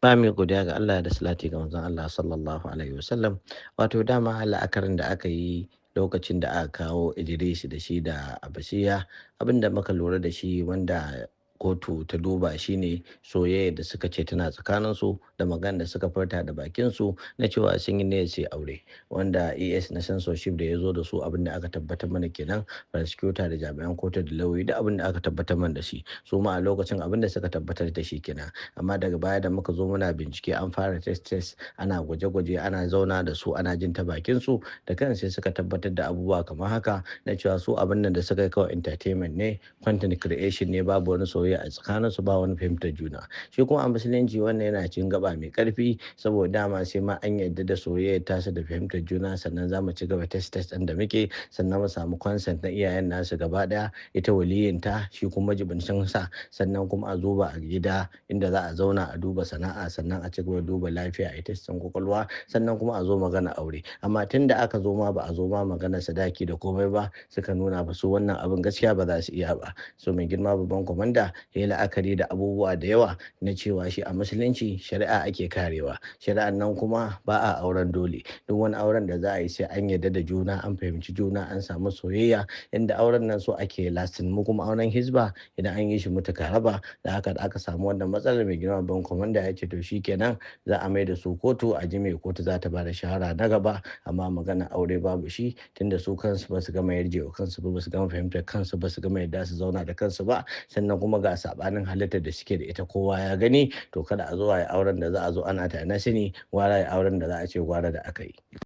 Ba mu godiya ga Allah da salati ga manzon Allah sallallahu alaihi wasallam. Wato dama la'akarin da aka yi lokacin da aka kawo Idris da shi da Abasiya, abinda muka lura da shi wanda kotu ta duba shine soyayya da suka ce tana tsakaninsu da magana da suka furta da bakinsu na cewa sun yi niyyar su yi aure, wanda es na censorship da ya zo da su, abin da aka tabbatar mana kenan, prosecutor da jami'an kotu da lauyoyi da abin da aka tabbatar mana da shi, su ma a lokacin abin da suka tabbatar da shi kenan. Amma daga baya da muka zo muna bincike, an fara test test, ana gwaje-gwaje, ana zauna da su, ana jin ta bakin su, da kan sai suka tabbatar da abubuwa kamar haka na cewa su abin nan da suka yi kawai entertainment ne, content creation ne, babu wani soyayya a tsakanin su, ba wani fahimtar juna. Shi kuma a musulunci wannan yana cikin gaba mai karfi, saboda dama sai ma an yarda da soyayya tasa da fahimtar juna, sannan za mu ci gaba test test ɗin da muke, sannan mu samu consent na iyayen nasu gaba ɗaya, ita waliyinta, shi kuma jibincin sa, sannan kuma a zuba a gida inda za a zauna a duba sana'a, sannan a ci gaba duba lafiya, a testin kwakwalwa, sannan kuma a zo magana aure. Amma tun da aka zo ma ba a zo ma magana sadaki da komai ba, suka nuna ba su wannan abin gaskiya ba za su iya ba. So mai girma babban kwamanda ya yi la'akari da abubuwa da yawa na cewa shi a musulunci shari'a ake karewa, shari'an nan kuma ba a auren dole. Duk wani auren da za a yi sai an yarda da juna, an fahimci juna, an samu soyayya, inda auren nan so ake lasting. Mu kuma auren hizba idan an yi shi mutuka raba. Da haka da aka samu wannan matsalar, mai girma babban kwamanda ya ce to shikenan, za a mai da su kotu a ji mai kotu za ta ba da shahara na gaba. Amma magana aure babu shi, tunda su kansu ba su gama yarjewa kansu ba, ba su gama fahimtar kansu ba, su gama yarda su zauna da kansu ba, sannan kuma ga sabanin halittar da suke da ita kowa ya gani. To kada a zo a yi auren da za a zo ana ta na sani, gwara ya auren da za a ce gwara da aka yi.